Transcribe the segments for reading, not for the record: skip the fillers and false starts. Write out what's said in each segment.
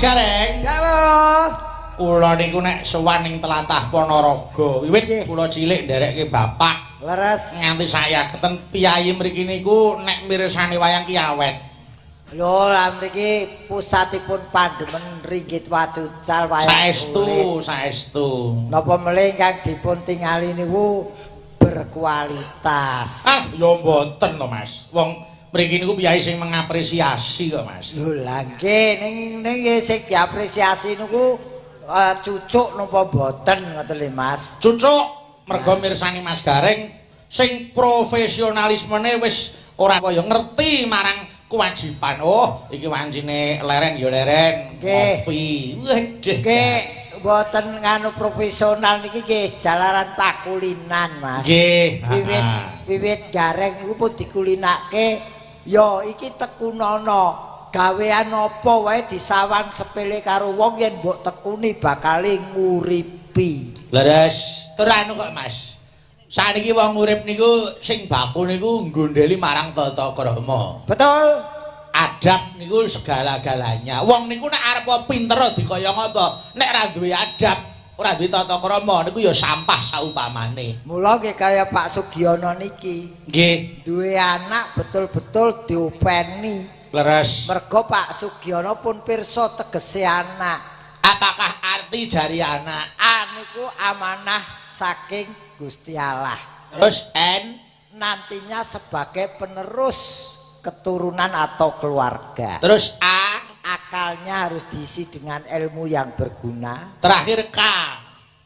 Gareng. Dawuh. Kula niku nek sowan ning tlatah Ponorogo, wiwit kula cilik nderekke bapak. Leres. Nganti sayaketen piyayi mriki niku nek mirsani wayang ki awet. Lho, lah mriki pusatipun pandemen ringgit wacucal wayang. Saestu, saestu. Napa melih ingkang dipun tingali niku berkualitas. Ah, ya mboten to, Mas. Wong mriki niku piyayi sing mengapresiasi kok, Mas. Lho lah nggih, ning ning sing diapresiasi niku cucuk napa mboten ngoten lho, Mas. Cucuk mergo mirsani Mas Gareng sing profesionalismene wis ora kaya ngerti marang kewajiban. Oh, iki wancine leren ya leren, ngopi. Waduh. Nggih, mboten nganu profesional niki nggih jalaran pakulinan, Mas. Nggih, wiwit wiwit Gareng niku pun dikulinake ya iki tekunana. Gawean apa wae disawang sepele karo wong yen mbok tekuni bakale nguripi. Leres. Tur anu kok, Mas. Saniki wong urip niku sing baku niku nggondheli marang tata krama. Betul. Adab niku segala-galanya. Wong niku nek arep pinter dikaya ngapa, nek ora duwe adab, ora duwe tata krama niku ya sampah saupamane. Mula nggih kaya Pak Sugiono niki. Nggih. Duwe anak betul-betul diopeni. Leres. Mergo Pak Sugiono pun pirsa tegese anak. Apakah arti dari anak? A niku amanah saking Gusti Allah. Terus N nantinya sebagai penerus keturunan atau keluarga. Terus A, akalnya harus diisi dengan ilmu yang berguna. Terakhir K,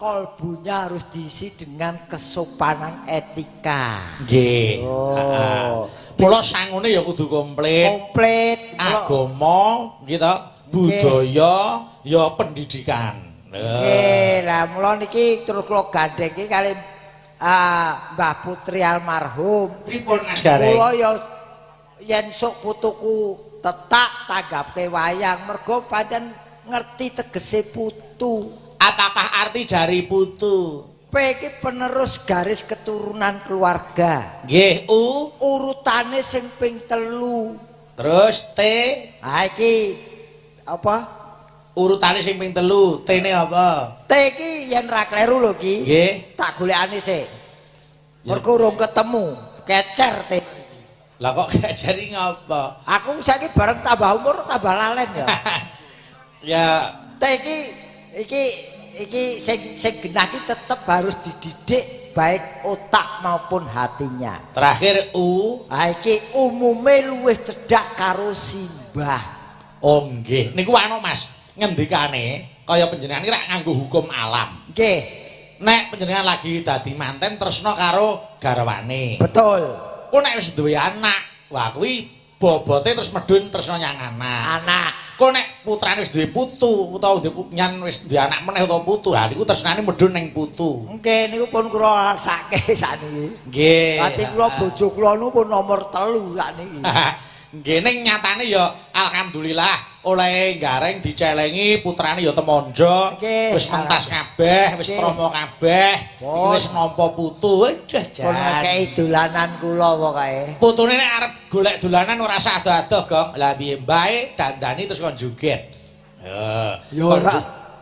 kolbunya harus diisi dengan kesopanan etika. Nggih. Oh. Mula sangune ya kudu komplit. Komplit. Agama, gitu, budaya, ya pendidikan. Nggih, lah mula niki terus kula gandhengke kali Mbah Putri almarhum. Pripun Mas Gareng? Kula ya yen sok putuku tetak tanggapke wayang mergo pancen ngerti tegese putu. Apakah arti dari putu? P iki penerus garis keturunan keluarga. Nggih, U urutane sing ping 3. Terus T. Ha iki apa? Urutane sing ping 3, T-ne apa? T iki yen ra kleru lho iki. Nggih. Tak golekane sik. Mergo urung ketemu, kecer T. Lah kok kecer iki ngapa? Aku saiki bareng tambah umur tambah lalen ya. Ya, T iki iki iki sing sing genah iki tetep harus dididik baik otak maupun hatinya. Terakhir U. Ha iki umume luwih cedhak karo simbah. Oh nggih. Niku anu Mas, ngendikane kaya panjenengan iki rak nganggo hukum alam. Nggih. Nek panjenengan lagi dadi manten tresna karo garwane. Betul. Ku nek wis duwe anak, wah kuwi bobote terus medhun tresna nyang anak. Anak. Ku nek putrane wis duwe putu utawa duwe nyan wis duwe anak meneh utawa putu, ha niku tresnane medhun ning putu. Nggih niku pun kula rasake sakniki. Nggih. Ati kula bojo kula niku pun nomor 3 sakniki. Nggih ning nyatane ya alhamdulillah oleh Gareng dicelengi putrane ya temonjo, wis mentas kabeh, wis promo kabeh, iki wis nampa putu. Waduh jan. Pun akeh dolanan kula pokoke. Putune nek arep golek dolanan ora usah adoh-adoh, Gong. Lah piye mbae dandani terus kon joget. Ya ora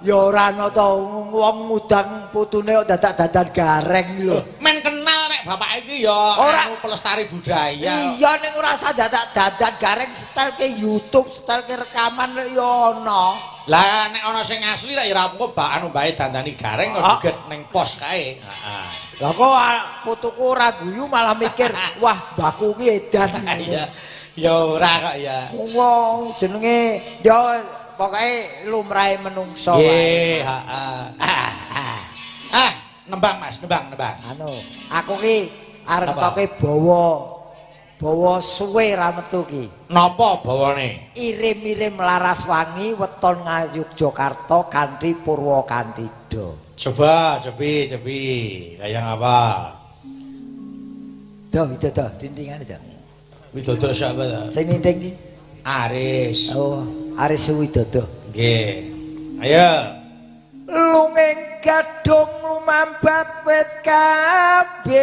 ya ora ana to wong ngudang putune kok dadak dandan Gareng iki lho. Men kenal nek bapak iki ya ora pelestari budaya. Iya ning ora usah dadak dandan Gareng, setel ke YouTube, setel ke rekaman lek ya ana. Lah nek ana sing asli lek ya ora engko bak anu bae dandani Gareng kok joget ning pos kae. Heeh. Lah kok putuku ora guyu malah mikir, wah mbahku ki edan. Iya. Ya ora kok ya. Wong jenenge ya pokoke lumrahe menungso wae. Nggih, heeh. Ah, nembang Mas, nembang, nembang. Anu, aku ki arep ngetoke bawa bawa suwe ra metu ki. Napa bawane? Irim-irim laras wangi weton Ngayogyakarta kanthi Purwakandida. Coba, cepi, cepi. Kaya ngapa? Doh, Widodo, dindingane to. Widodo siapa ta? Sing ninding ki? Aris. Oh, Aris Widodo. Nggih. Ayo. Lunging gadung lumambat wit kambil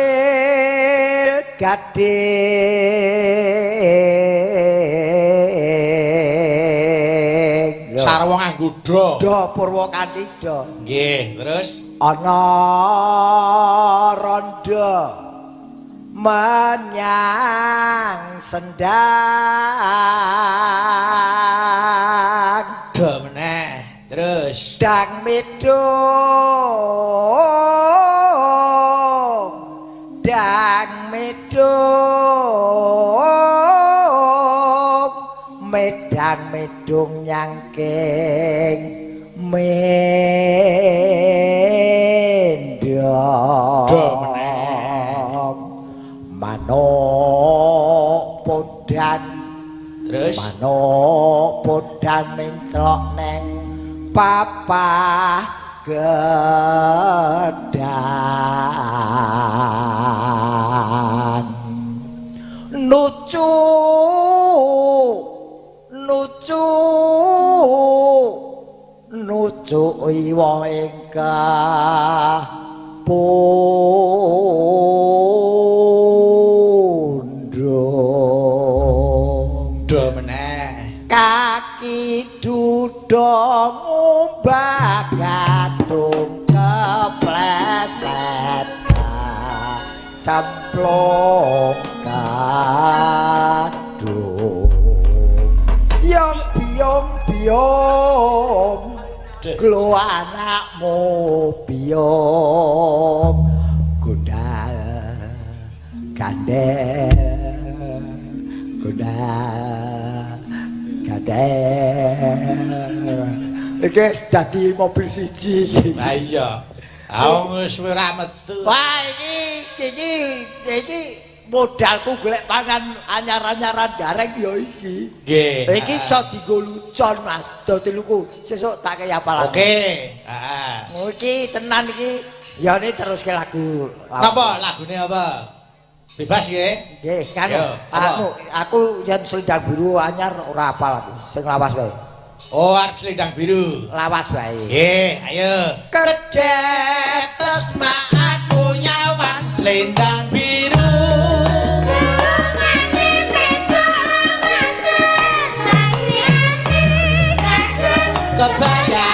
gading. Sarwa nganggo Nganggo do. Do purwa kanthi do. Nggih, terus ana rondo menyang sendang. Do meneh. Terus dang medung. Dang medung. Medang medung nyangking mendong. Manuk podhan. Terus manuk podhan menclok neng papah gedang. Nucu nucu nucu iwa ingkang pundhung. Do meneh. Kaki duda ngumbah gadung kepleset cemplung gadung. Yong biyong biyong glo anakmu biyong gondal gandel gondal gandel. Iki wis dadi mobil siji. Lah iya. Ah wis ora metu. Wah iki modalku golek pangan anyar-anyaran Gareng ya iki. Nggih. Iki iso dienggo lucon Mas. Dadi luku sesuk tak kei apal. Oke. Heeh. Iki tenan iki. Ya ini teruske lagu. Napa lagune apa? Bebas nggih. Nggih, kan aku yen Selendang Biru anyar ora apal aku. Sing lawas wae. Oh, arep Selendang Biru. Lawas wae. Nggih, ayo. Kedhek tresnaanmu nyawang Selendang Biru. Kebaya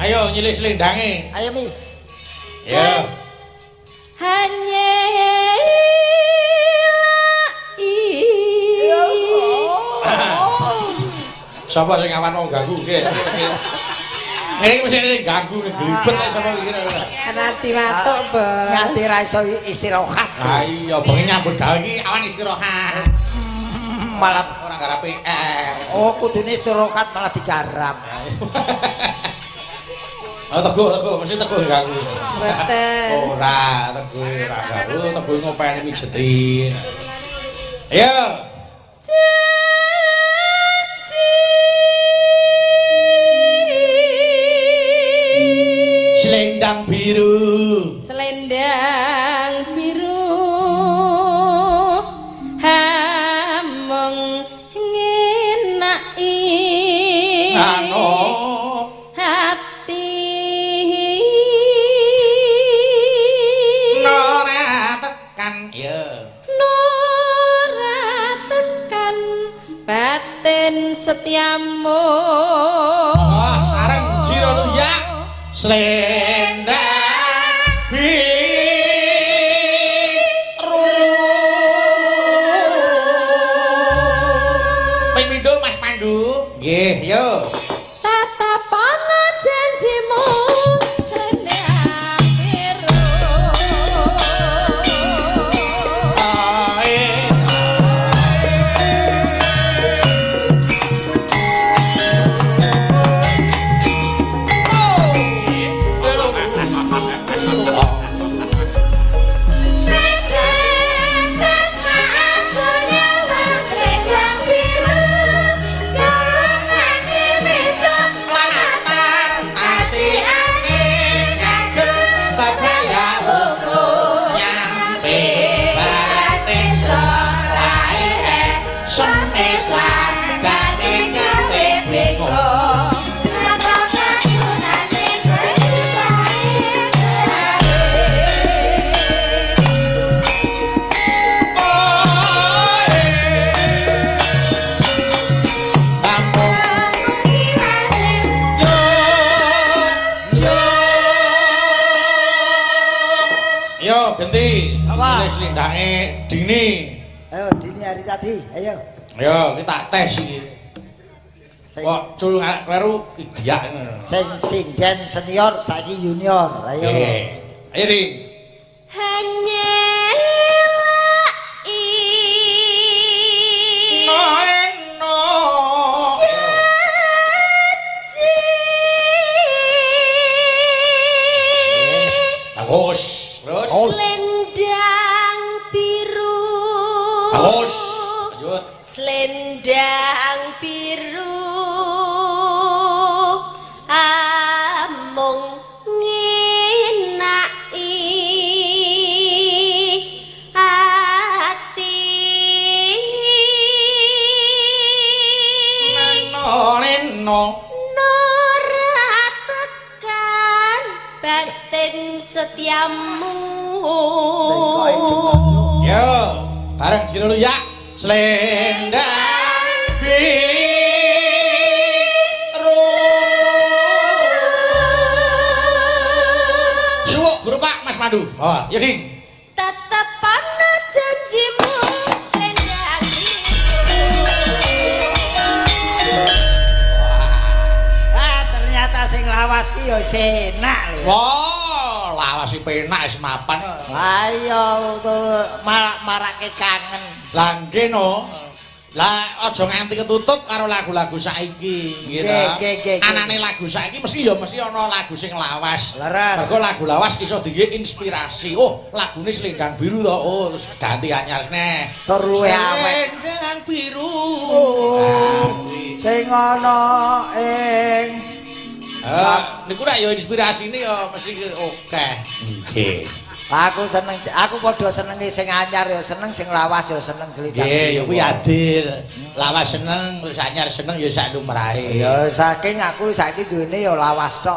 ayo nyilih selendange. Ayo Mi. Ya. Hanya Sapa sing awan wong ganggu nggih. Ngene iki mesti ganggu glibet nek sapa iki ora. Nganti watuk, Bos. Nganti ra iso istirahat. Ha iya, bengi nyambut gawe iki awan istirahat. Malah ora garap PR. Oh, kudune istirahat malah digarap. Oh, teguh, teguh, mesti teguh ganggu. Mboten. Ora, teguh ora ganggu, teguh ngopeni mijeti. Ayo. Janji. Selendang biru. Selendang biru. Hamung ngenaki. Anu hati. Nora tekan ya. Nora tekan batin setiamu. Oh, sareng jiro lu ya. Selendang biru. Ping pindho Mas Pandu. Nggih, yo. Tatapana janjimu selendang biru. Yo ganti. Apa? Ini selindake Dini. Ayo Dini hari tadi, ayo. Ayo kita tes iki. Kok cul kleru idiak ngono. Sing sinden senior saiki junior. Ayo. Ayo Din. Bagus. Terus. Selendang biru. Bagus. Lanjut. Selendang biru amung ngenaki ati. Neno neno ora tekan batin setiamu. Yo, bareng jero ya. Selendang biru. Suwuk guru Pak Mas Pandu. Oh, ya Ding. Tetep ana janjimu selendang biru. Ah, ternyata sing lawas ki ya enak lho. Wah, lawas iki penak wis mapan. Lah iya marak-marake kangen. Lah nggih no. Lah aja nganti ketutup karo lagu-lagu saiki gitu. Anane lagu saiki mesti ya mesti ana lagu sing lawas. Leres. Mergo lagu lawas iso dienggo inspirasi. Oh, lagune Selendang Biru to. Oh, terus ganti anyar neh. Tur luwih awet. Selendang Biru. Oh, sing ana ing niku nek ya inspirasine ya mesti akeh. Nggih. Aku seneng, aku padha senenge sing anyar ya seneng, sing lawas ya seneng selendang. Nggih, ya kuwi adil. Lawas seneng, terus anyar seneng ya sak lumrahe. Ya saking aku saiki duwene ya lawas tok.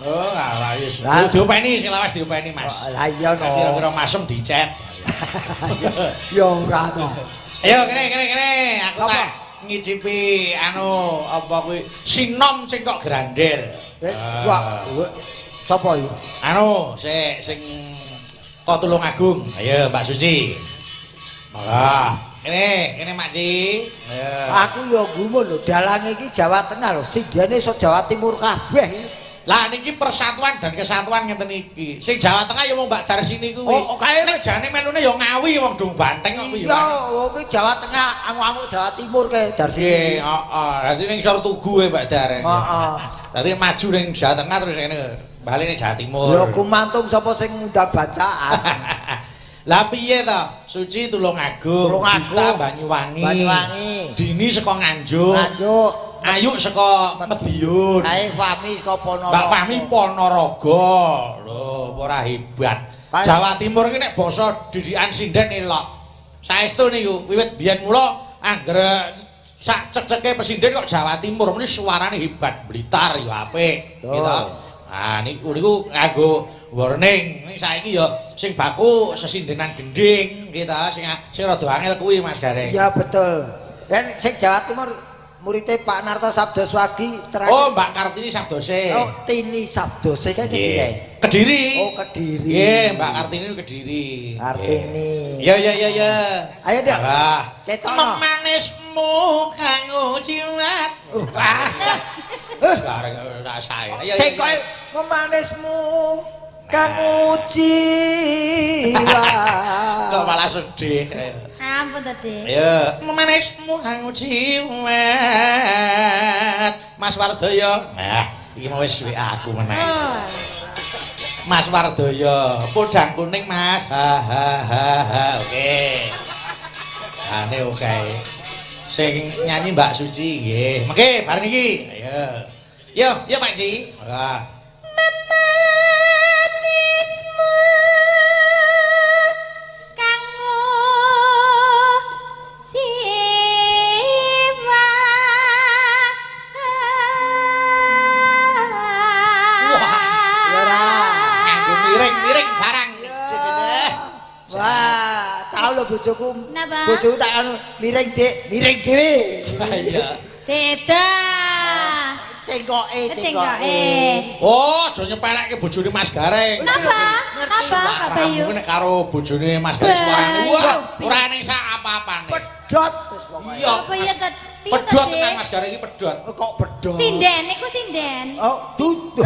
Oh, alah wis. Diopeni sing lawas diopeni, Mas. Lah iya no. Kira-kira masem dicet. Ya ora to. Ayo kene kene kene, aku tak ngicipi anu apa kuwi sinom cengkok grandel. Wah, sapa iki? Anu sik sing kok Tulungagung. Ayo Mbak Suci. Wah, kene, kene Mak Ci. Ayo. Aku ya gumun lho, dalange iki Jawa Tengah lho, sindene iso Jawa Timur kabeh. Lah niki persatuan dan kesatuan ngeten iki. Sing Jawa Tengah ya wong Mbak Darsini kuwi. Oh, kae nek jane melune ya Ngawi wong Dung Banteng kok kuwi. Iya, wong kuwi Jawa Tengah, angu-angu Jawa Timur kae Darsini. Nggih, heeh. Dadi ning sor tugu e Mbak Dar. Heeh. Dadi maju ning Jawa Tengah terus ngene bali ning Jawa Timur. Ya gumantung sapa sing ngundang bacaan. Lah piye to? Suci Tulungagung, Dita Banyuwangi. Banyuwangi. Dini saka Nganjuk. Nganjuk. Ayu saka Madiun. Kae Fahmi saka Ponorogo. Mbak Fahmi Ponorogo. Lho, ora hebat. Jawa Timur iki nek basa didikan sinden elok. Saestu niku wiwit biyen mula anggere sak cek-ceke pesinden kok Jawa Timur meni suarane hebat, Blitar ya apik, gitu. Nah niku niku nganggo warning. Ning saiki ya sing baku sesindenan gending gitu, sing sing rada angel kuwi Mas Gareng. Iya betul. Dan sing Jawa Timur muridé Pak Narto Sabdoswagi terakhir. Oh, Mbak Kartini Sabdose. Oh, Tini Sabdose kae Kediri. Kediri. Oh, Kediri. Nggih, Mbak Kartini Kediri. Kartini. Iya, iya, iya, iya. Ayo, Dok. Wah, ketono. Memanismu kanggo jiwat. Ah. Bareng rasae. Cengkoke memanismu kanggo jiwat. Kok malah sedih. Ampun to, Dik. Ayo, memanismu kanggo jiwat. Mas Wardoyo. Nah, iki mau wis WA aku meneh. Mas Wardoyo, podang kuning, Mas. Ha ha ha ha. Oke. Ane oke. Sing nyanyi Mbak Suci nggih. Mengke bareng iki. Ayo. Yo, yo Pak Ci. Wah. Memanismu kanggo jiwa. Wah, ya ora. Nganggo miring-miring barang. Wah, tau lho bojoku. Napa? Bojoku tak anu miring, Dik, miring dhewe. Iya. Beda. Cengkoke, cengkoke. Oh, aja nyepelekke bojone Mas Gareng. Napa? Napa Pak Bayu? Nek karo bojone Mas Gareng suarane wah, ora ning sak apa-apane. Pedhot wis pokoke. Iya. Apa ya tet? Pedhot tenan Mas Gareng iki pedhot. Kok pedhot? Sinden niku sinden. Oh, dudu.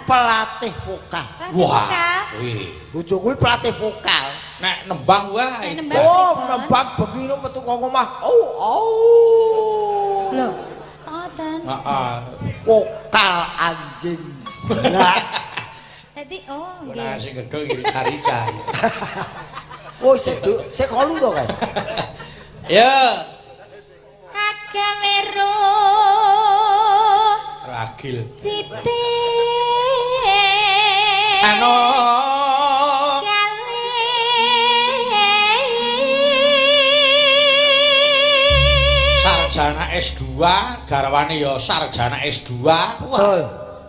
Pelatih vokal. Wah, kuwi. Bojo kuwi pelatih vokal. Nek nembang wae. Oh, nembang bengi metu kok omah. Oh, oh. Lho, ngoten. Heeh. Vokal anjing. Lah. Dadi oh nggih. Ora sing gegel iki cari-cari. Oh, sik sik kolu to kae. Ya. Agameru Ragil. Cite. Ano sarjana S2, garwane ya sarjana S2. Betul.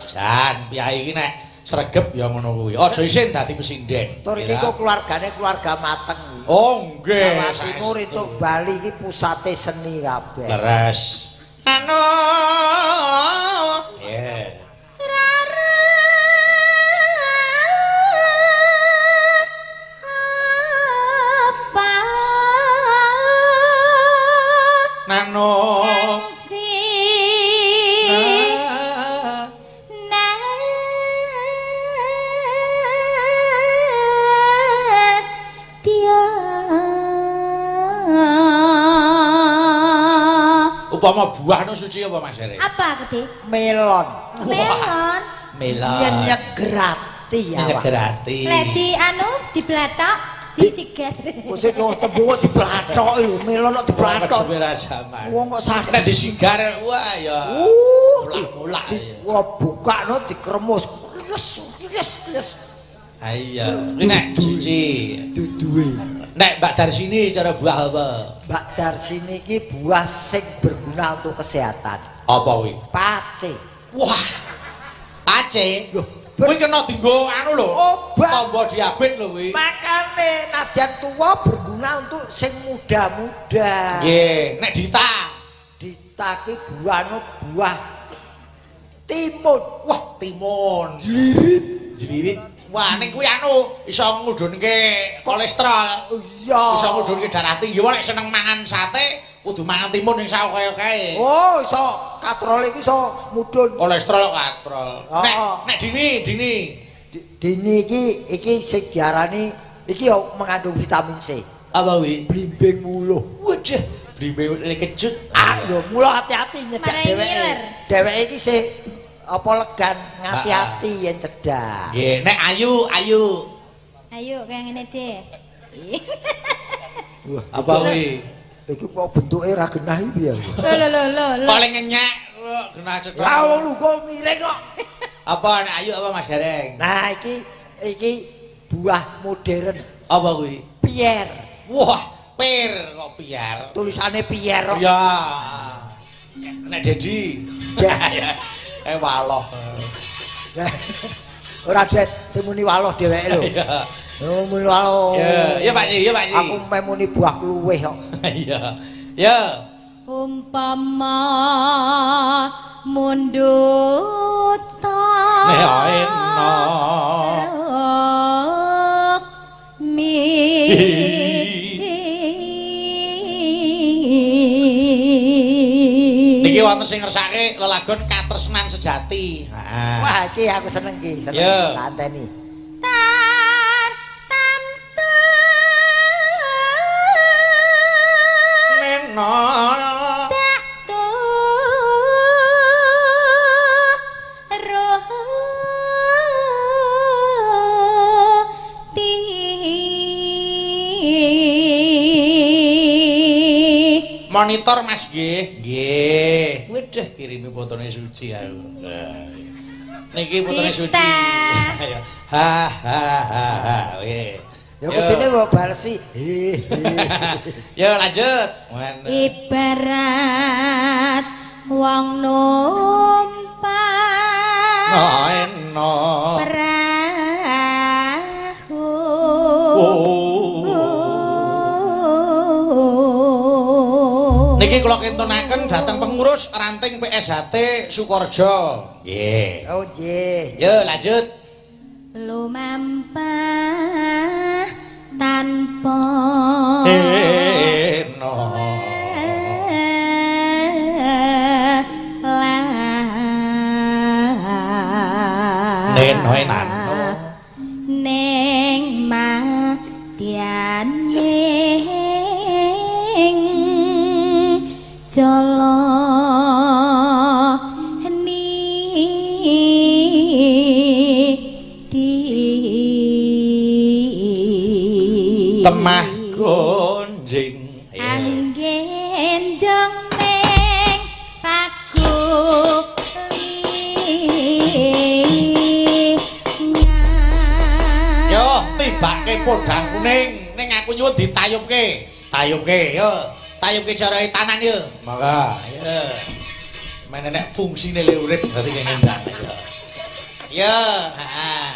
Jan, piyai iki nek sregep ya ngono kuwi. Aja isin dadi pesinden. Tur iki kok keluargane keluarga mateng. Oh, nggih. Jawa Timur itu Bali iki pusate seni kabeh. Leres. Anu. Yeah. Nano upama buah no suci apa Mas Heri? Apa Gede? Melon. Melon. Melon. Nyegerati ya. Nyegerati. Lek di anu diblathok disigar. Kok sik kok tembung kok diblathok lho, melon kok diblathok. Wong kok sadis. Nek disigar wah ya. Mulak-mulak. Wah bukakno dikremus. Yes, yes, yes. Ha iya. Nek suci duduwe. Nek Mbak Darsini cara buah apa? Mbak Darsini iki buah sing berguna untuk kesehatan. Apa kuwi? Pace. Wah. Pace. Loh, kuwi kena dienggo anu lho. Obat tombo diabet lho kuwi. Makane nadyan tuwa berguna untuk sing muda-muda. Nggih, nek Dita. Dita ki buah no buah timun. Wah, timun. Jlirit. Jlirit. Wah, ning kuwi anu iso ngudhunke kolesterol. Oh iya. Iso ngudhunke darah tinggi. Wong nek seneng mangan sate kudu mangan timun sing saoke-oke. Oh, iso katrol iki iso mudhun. Kolesterol katrol. Oh, Nek oh. nek Dini, Dini. Dini iki iki sing diarani iki yo mengandung vitamin C. Apa kuwi? Blimbing wuluh. Waduh, blimbing kecut. Ah, lho, mula hati-hati nyedak dheweke. Dheweke iki sih apa legan ngati-ati yen cedak. Nggih, nek ayu, ayu. Ayu kaya ngene deh. Wah, apa kuwi? Iki kok bentuke ra genah iki piye? Lho lho lho lho. Paling ngenyek genah cedhak. Lah wong lungguh miring kok. Apa nek ayu apa Mas Gareng? Nah, iki iki buah modern. Apa kuwi? Pier. Wah, pir kok pier. Tulisane pier kok. Iya. Nek Dedi. Ya. Waloh. Ora det sing muni waloh dheweke lho. Iya. Oh muni waloh. Iya, iya Pak Ji, iya Pak Ji. Aku meh muni buah kluwih kok. Iya. Ya. Umpama mundut ta. Nek eno. Mi. Niki wonten sing ngersake lelagon katresnan sejati. Heeh. Wah, iki aku seneng iki, seneng tak anteni. Tar tamtu neno tak tu roh ti. Monitor Mas nggih. Nggih. Waduh kirimi fotone Suci aku. Niki fotone Suci. Ha ha ha ha. Nggih. Ya kudune mbok balesi. He. Yo lanjut. Ibarat wong numpak eno perahu. Niki kula kintunaken dhateng pengurus ranting PSHT Sukorejo. Nggih. Oh nggih. Yo lanjut. Lumampah tanpa Eno. Neno enano. Ning madyaning jala Temah gonjing anggen jong ning pagulingan. Yo tibake podang kuning ning aku nyuwun ditayubke. Tayubke yo. Tayubke cara tanan yo. Monggo. Yo. Men nek fungsine le urip dadi ngendang yo. Yo, heeh.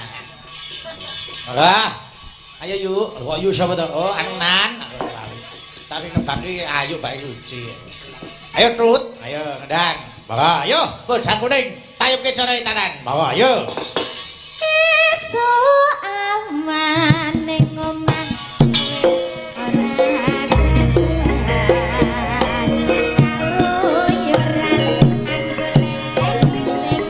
Monggo. Ayo yuk, kok yuk sapa to? Oh, anu Nan. Tapi nebak iki ayu bae suci. Ayo Trut, ayo ngendang. Monggo, ayo podang kuning, tayubke cara tanan. Monggo, ayo. Esuk awan ning omah ora kesuwen kaluyuran anggolek sing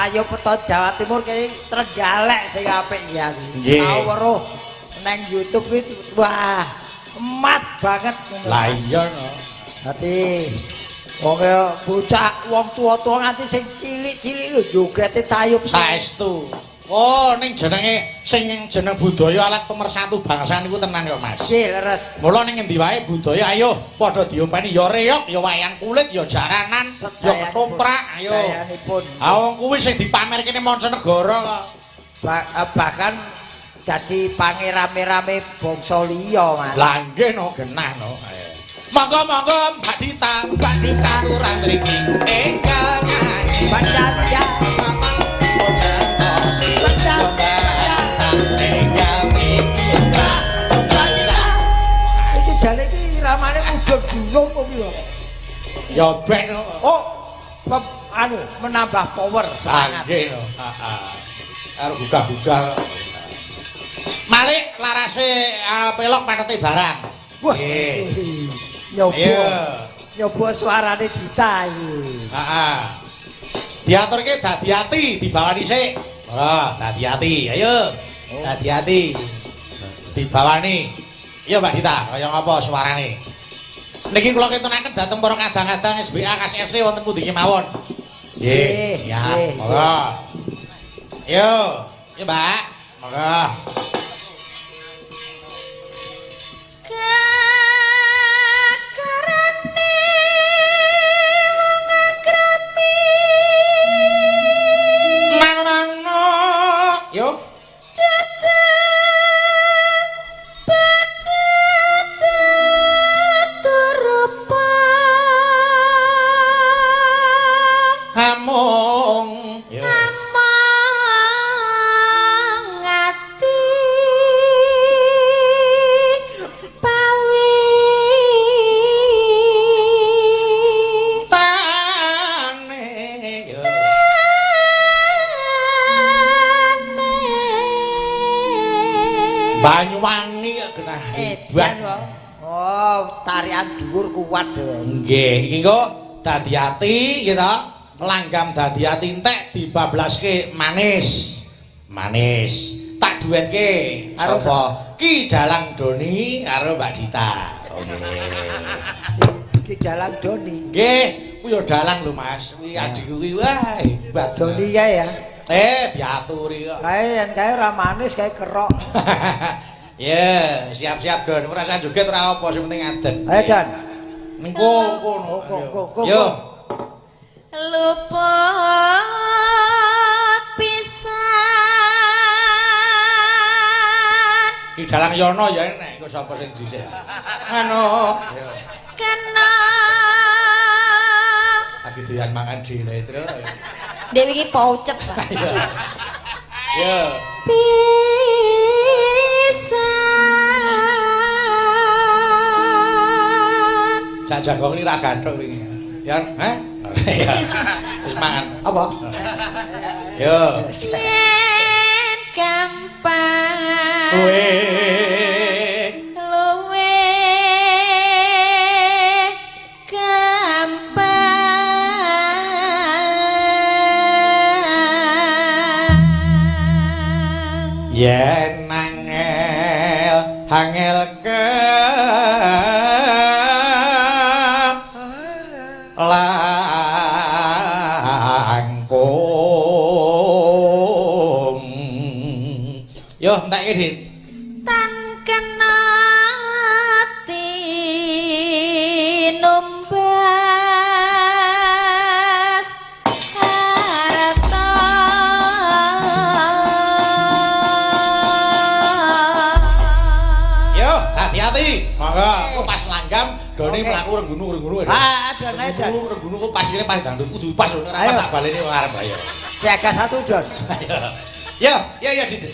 Tayo Peton Jawa Timur kene Trenggalek sing apik ya. Tau weruh nang YouTube kuwi wah emat banget ngono. Lah iya no. Dadi wong bocah wong tuwa-tuwa nganti sing cilik-cilik lho jogete tayub saestu. Oh, ning jenenge sing jeneng budaya alat pemersatu bangsa niku tenan ya, Mas. Nggih, leres. Mula ning ngendi wae budaya ayo padha diompeni ya reog, ya wayang kulit, ya jaranan, ya ketoprak, ayo. Sedayanipun. Ha wong kuwi sing dipamerke ning mancanegara kok. Bahkan dadi pangerame-rame bangsa liya, Mas. Lah nggih no, genah no. Monggo-monggo Mbak Dita, Mbak Dita turang mriki engkang nyanyi. Mbak Dita. Iki jane iki iramane mudhun gunung kok piye? Ya ben. Oh, anu menambah power semangat. Nggih. Heeh. Karo gugah-gugah. Malik larase pelok patete barang. Wah. Nyoba. Nyoba suarane Dita iki. Heeh. Diaturke dadi ati dibawani sik. Wah, dadi ati. Ayo. Dadi ati. Dibawani. Iya Mbak Dita, kaya ngapa suarane? Niki kula ketunaken dhateng para kadang-kadang SBA KSFC wonten pundi kemawon. Nggih, ya, monggo. Ayo, yo Mbak. Monggo. Kakarane wong akrami. Nang-nang. Yo. Among among ati pawi tane tane Banyuwangi kok genah hebat. Oh, tarian dhuwur kuat dhewe. Nggih, iki kok dadi ati nggih to. Langgam dadi ati entek dibablaske manis. Manis. Tak duetke karo sapa? Ki Dalang Doni karo Mbak Dita. Oke. Ki Dalang Doni. Nggih, kuwi ya dalang lho Mas. Kuwi adikku kuwi wah hebat. Doni kae ya. Diaturi kok. Kae yen kae ora manis kae kerok. Ya, siap-siap Don. Ora usah joget ora apa, sing penting adeg. Ayo Don. Engko kono. Yo. Luput pisan. Ki Dalang Yono ya enek iku sapa sing dhisik. Anu. Kena. Aku doyan mangan dhewe, Tru. Dek wingi poucet, Pak. Yo. Pisan. Jak jagong ini ra gathuk wingi. Ya, heh? Ya. Wis mangan. Apa? Yo. Yen gampang. Luwe. Luwe gampang. Yen angel angel ke langkung. Yo entekke Dit. Tan kena tinumbas harta. Yo, hati-hati. Monggo, kok pas langgam Doni mlaku renggunu-renggunu. Ah, Don, ayo Don. Renggunu kok pas kene pas dangdut kudu pas ora pas tak baleni wong arep ayo. Siaga satu Don. Yo, yo yo Dit.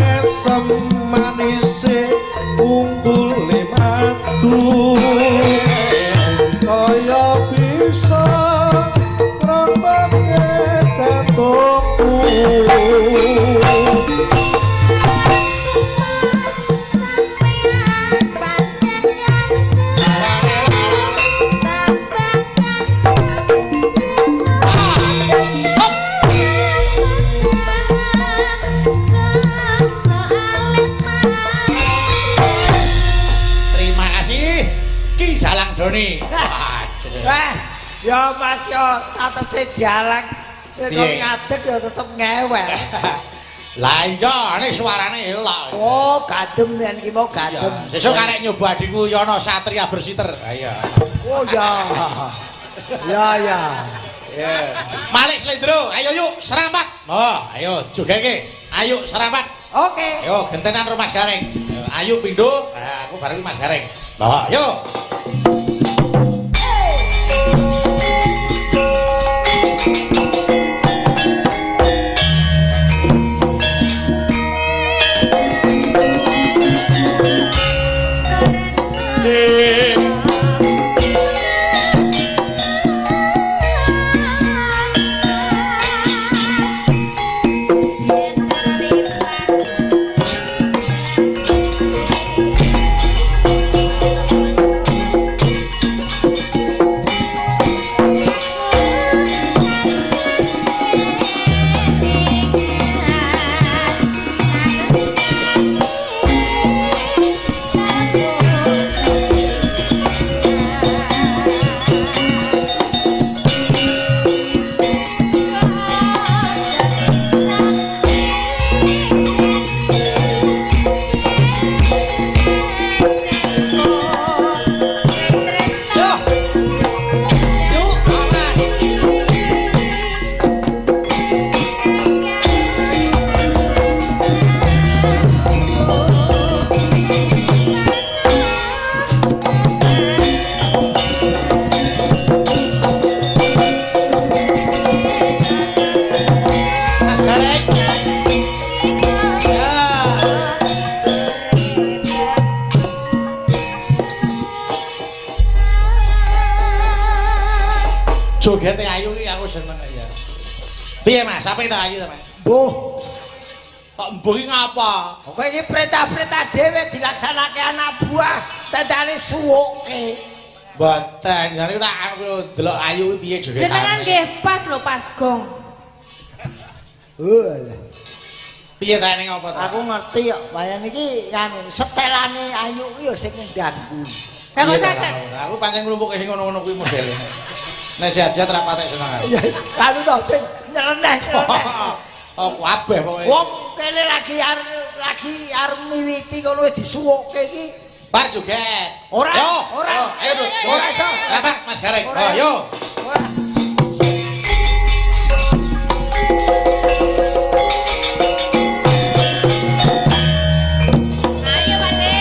Esem manise umpule madu kaya bisa ngrotokne jantungku. Doni. Wah, ya Mas yo statuse dalang. Nek ngadeg ya tetep ngewek. Lah iya, nek suarane elok. Oh, gandem yen iki mau gandem. Sesuk karek nyoba adikku Yono Satria Bersiter. Ha iya. Oh ya. Ya ya. Ya. Malik Slendro, ayo yuk serampat. Oh, ayo jogeke. Ayo serampat. Oke. Ayo gentenan karo Mas Gareng. Ayo pindho, aku bareng Mas Gareng. Bawa, ayo. Jogete ayu iki aku seneng ya. Piye Mas? Apik ta ayu ta Mas? Mbuh. Kok mbuh iki ngapa? Kowe iki perintah-perintah dhewe dilaksanake anak buah, tentane suwuke. Mboten, jane tak aku delok ayu iki piye jogetane. Jenengan nggih pas lho, pas gong. Walah. Piye ta ning apa ta? Aku ngerti kok, wayan iki anu setelane ayu iki ya sing ngendangku. Lah kok saged? Aku pancen nglumpuke sing ngono-ngono kuwi modele. Nek sehat-sehat ra patek seneng aku. Iya, anu to sing nyeleneh-nyeleneh. Oh, kabeh pokoke. Wong kene lagi arep miwiti kono wis disuwukke iki. Bar joget. Ora, ora. Ayo, ora iso. Rapat Mas Gareng. Oh, yo. Ora. Ayo, Pak De.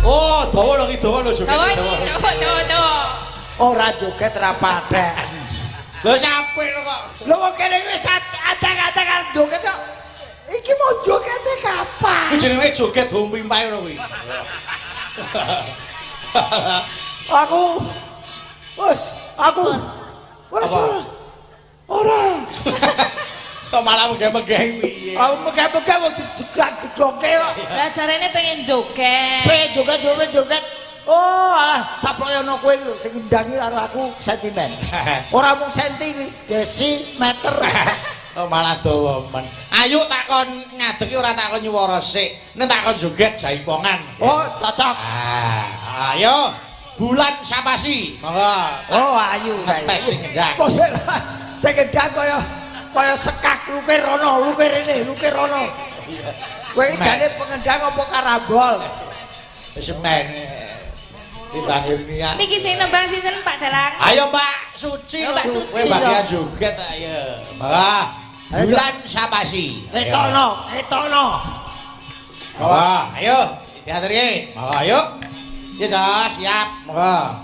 Oh, dawa lho iki dawa lho joget. Dawa iki, dawa, dawa, dawa. Ora joget ra patek. Lho sampe lho kok. Lho wong kene wis atang-atang arep joget kok. Iki mau jogete kapan? Kuwi jenenge joget humpimpae ngono kuwi. Aku wis, aku wis ora. Kok malah megeh-megeh piye? Aku megeh-megeh wong dijeglak-jegloke kok. Lah jarene pengen joget. Pengen joget, joget, joget. Oh, alah saploke ana kowe lho sing ngendangi karo aku sentimen. Ora mung senti kuwi, desimeter. Oh, malah dawa men. Ayo takon ngadeg iki ora takon nyuwara sik. Nek takon joget jaipongan. Oh, cocok. Ah, ayo. Bulan Sapasi. Monggo. Oh, ayu tes sing ngendang. Sing gendang kaya kaya sekak lukir rono, lukir rene, lukir rono. Kowe iki jane pengendang apa karambol? Wis men. Timbang Irnia. Niki sing nembang sinten Pak Dalang? Ayo Mbak Suci. Mbak Suci. Kowe bagian joget ayo. Wah. Bulan Sapasi. Ketokno, ketokno. Wah, ayo diaturke. Monggo ayo. Ya siap, monggo.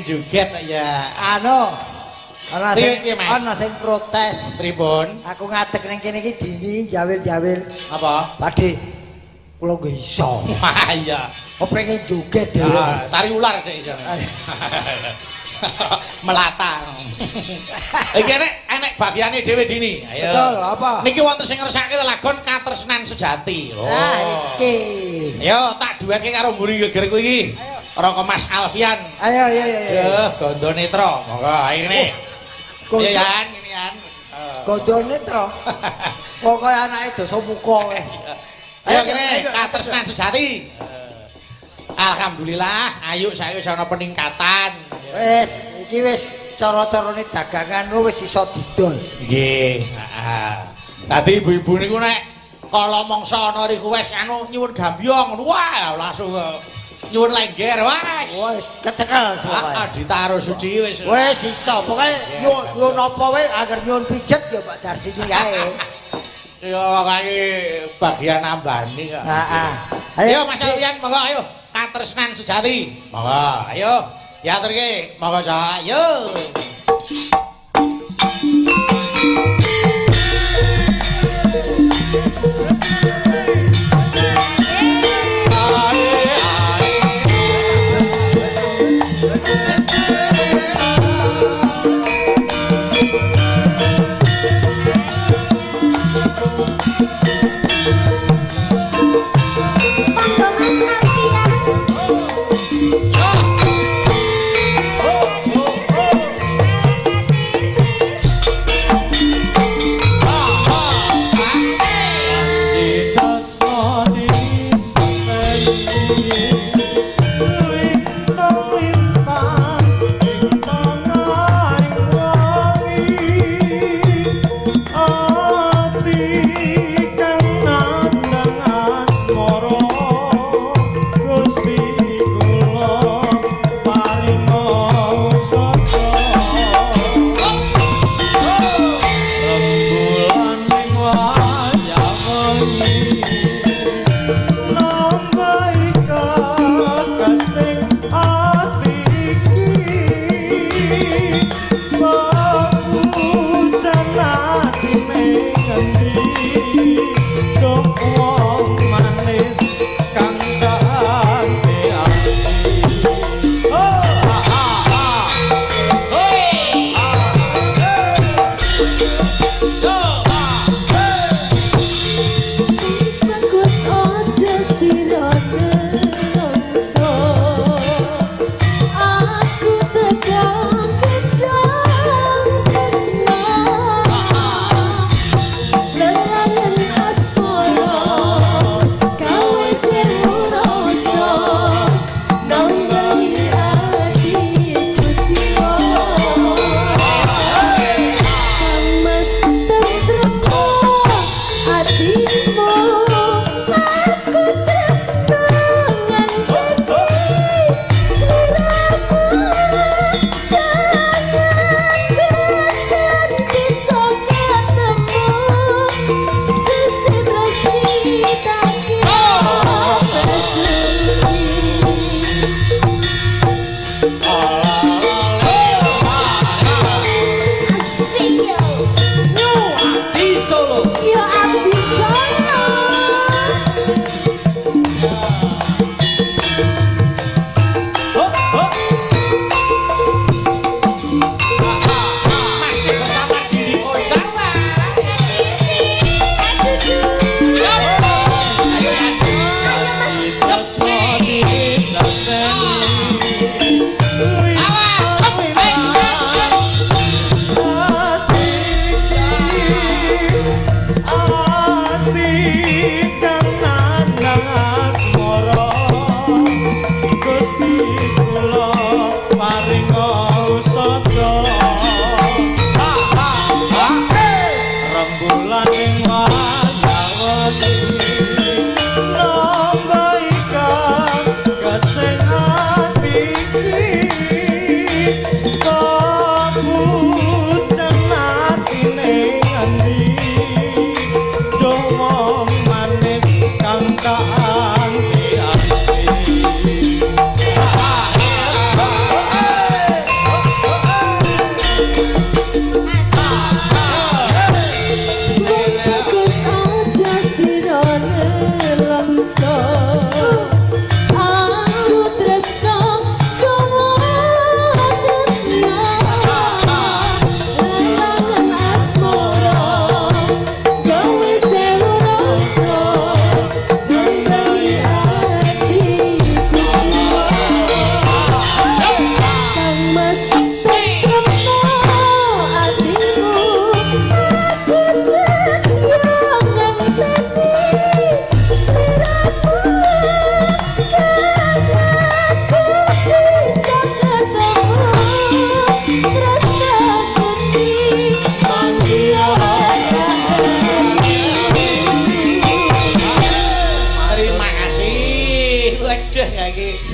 Joget ya. Anu, ana sing ana sing protes. Pripun? Aku ngadeg ning kene iki dini jawil-jawil. Apa? Pakde, kula nggih iso. Wah iya. Kok pengen joget dhewe. Tari ular dek iso. Melata. Iki enek bagiane dhewe dini. Ayo. Betul, apa? Niki wonten sing ngersake lelagon Katresnan Sejati. Oh. Nah, iki. Ayo tak duweke karo mburi gegerku iki. Roko Mas Alfian. Ayo ayo ayo. Yo, Gondo Netra. Monggo ayo ngene. Oh, Ayo Yan, ngene Yan. Gondo Netra. Kok kaya anake Dasamuka. Ayo ngene, Katresnan Sejati. Alhamdulillah, ayo saiki wis ana peningkatan. Wis, iki wis cara-carane dagangan wis iso didol. Nggih, heeh. Dadi ibu-ibu niku nek kala mangsa ana request anu nyuwun gambyong ngono, wah langsung nyuwun lengger wis. Wis kecekel pokoke. Heeh, ditaruh suci wis. Wis iso, pokoke nyuwun apa wae angger nyuwun pijet ya Pak Darsini kae. Ya pokoke bagian nambani kok. Heeh. Ayo Mas Alfian, monggo ayo Katresnan Sejati. Monggo, ayo. Diaturke, monggo Cak. Yo.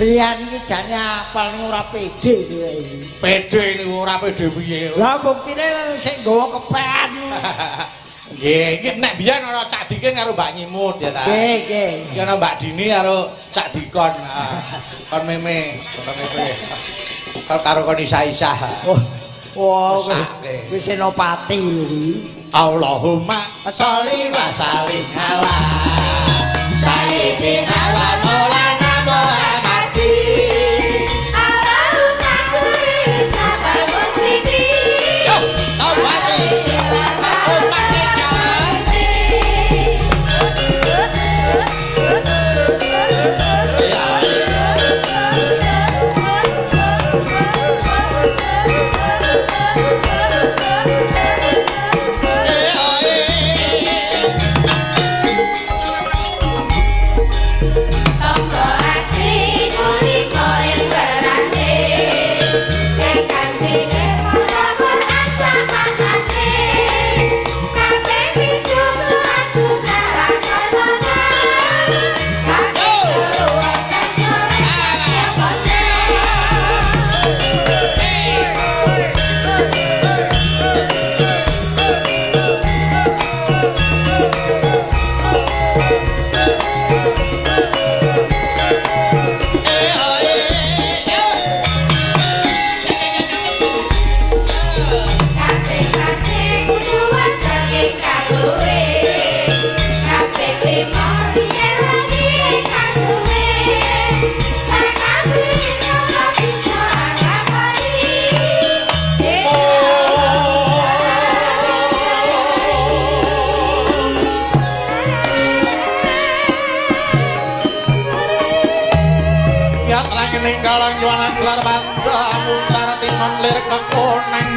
Liyan iki jane apal ora pede iki. Pede niku ora pede piye. Lah buktine sik nggawa kepean. Nggih, iki nek biyen ana Cak Dikin karo Mbak Nyimut ya ta. Nggih, nggih. Iki ana Mbak Dini karo Cak Dikon. Kon meme, kon meme. Karo kon isah-isah. Wah, Mesake. wis senopati iki. Allahumma sholli wa sallim ala sayyidina wa maulana Muhammadin. Allahumma sholli sabal muslimin. Yo, tawati. Umat jalan. Ya. Tombo ati kulino ing berate ingkang dikepon acamanate kabeh pitu surat sunah lakonana kabeh keluarga soleh Kabeh kabeh kudu wonten ing kaluwe. Kabeh lima dielani ingkang suwe. Sakabeh saka bisa nglakoni. Ya terang ning kalang yuwana gelar bangga muncar tinon lir kekoneng.